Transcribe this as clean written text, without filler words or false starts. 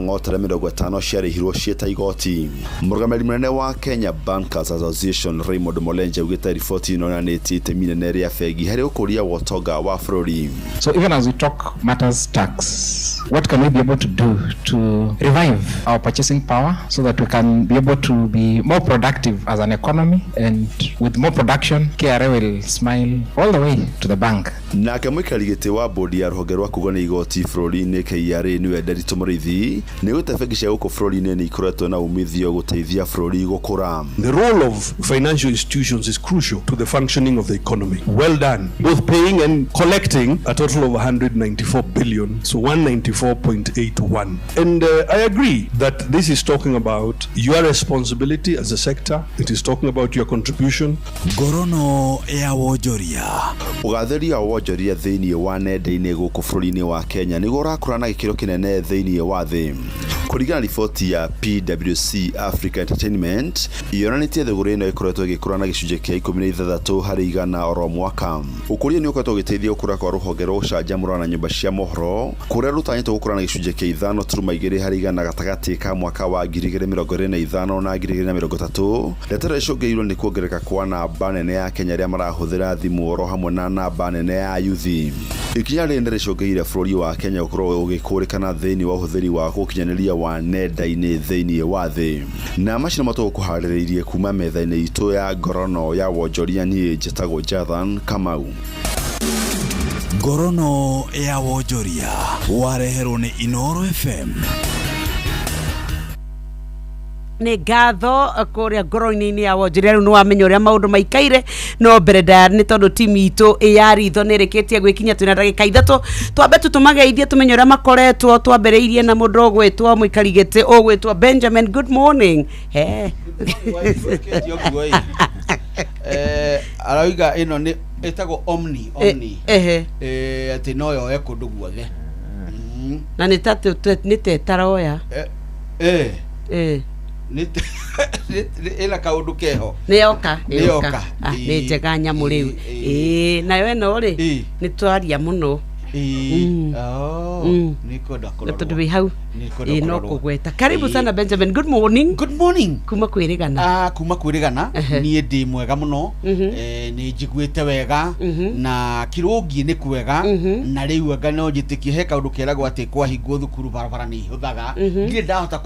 Ng'otore 50 ciarĩhirwo ciĩ ta igoti. Mũrũgamĩrĩri mũnene wa Kenya Bankers Association Raymond Molenje augĩte riboti ĩno yonanĩtie itemi inene rĩa bengi harĩ ũkũria wa ũtonga wa bũrũri. So even as we talk matters tax, what can we be able to do to revive our purchasing power so that we can be able to be more productive as an economy, and with more production, KRA will smile all the way to the bank. Nake mũikari gĩtĩ wa bodi ya rũhonge rwa kũgania igoti bũrũri-inĩ KRA nĩwe Nderitu Mũrĩithi nĩ gũte bengi cia gũkũ bũrũri-inĩ nĩ ikoretwo na umithio gũteithia bũrũri gũkũra. The role of financial institutions is crucial to the functioning of the economy. Well done, both paying and collecting a total of 194 billion, so 194.81. And I agree that this is talking about your responsibility as a sector, it is talking about your contribution. Ngorono ya wonjoria. Ũgathĩria wa wonjoria thĩinĩ wa nenda-inĩ gũkũ bũrũri-inĩ wa Kenya nĩguo ũrakũra na gĩkĩro kĩnene thĩinĩ wa thĩ. Kũringana na riboti ya PwC Africa Entertainment, yonanĩtie thũgũrĩ ĩno ĩkoretwo ĩgĩkũra na gĩcunjĩ kĩa 16% oro mwaka. Ũkũria nĩ ũkoretwo ũgĩteithia gũkũra kwa rũhonge rwa gũcanjamũra na nyũmba cia mohoro kũrĩa rũtanyĩtwo gũkũra na gĩcunjĩ kĩa 5.2% gatagatĩ ka mwaka wa 2025 na 2030. Ndeto ĩrĩa ĩcũngĩrĩirio nĩ kuongerereka kwa namba nene ya Kenya arĩa marahũthĩra thimũ oro hamwe na namba nene ya yuthi. Ikinya rĩrĩ nĩ rĩcũngĩrĩirie bũrũri wa Kenya gũkorwo ũgĩkũrĩkana thĩinĩ wa ũhũthĩri wa gũkinyanĩria wa nenda-inĩ thĩinĩ wa thĩ. Na macio nĩmo tũgũkũharĩrĩirie kuma metha-inĩ itũ ya ngorono ya wonjoria. Niĩ njĩtagwo Jathan Kamau. Ngorono ya wonjoria wareherwo nĩ Inoro FM. Nĩ ngatho kũrĩa ngoro-inĩ ya wonjoria. Rĩu nĩ wamenya ũrĩa maũndũ maikaire, no mbere ndaya nĩ tondũ timu itũ ya ritho nĩ ĩrĩkĩtie gwĩkinya, twĩna ndagĩka 3 twambe tu tũmageithie tũmenye ũrĩa makoretwo. Twambĩrĩirie na mũndũ ũgwĩtwo mũikari gĩtĩ ũgwĩtwo Benjamin. Good morning. He. Ũguo ĩ. Arauga ĩno nĩ ĩtagwo Omni Omni. Ehe. Atĩ no yoe kũndũ guothe. Na nĩ ta nĩ tetaroya. Nĩ ĩna kaũndũ keho. Nĩ yoka. Nĩ yoka. Ah, nĩ njega nyamũ rĩu. Ĩĩ, nayo ĩno rĩ, nĩ twaria mũno. Oh, nĩ kwenda Na tondũ kũrorwo. wĩ hau. Nĩ kwenda Ĩĩ, no kũrorwo. kũgweta. Karibu sana Benjamin, good morning. Good morning. Kuma kwĩrĩgana. Ah, kuma kwĩrĩgana. Niĩ ndĩ mwega mũno. Nĩ njiguĩte wega na kirũngi nĩ kwega, na rĩu anga no njĩtĩkie he kaũndũ keragwo atĩ kwahingwo thukuru barabara nĩ ihũthaga. Ndirĩ ndahota.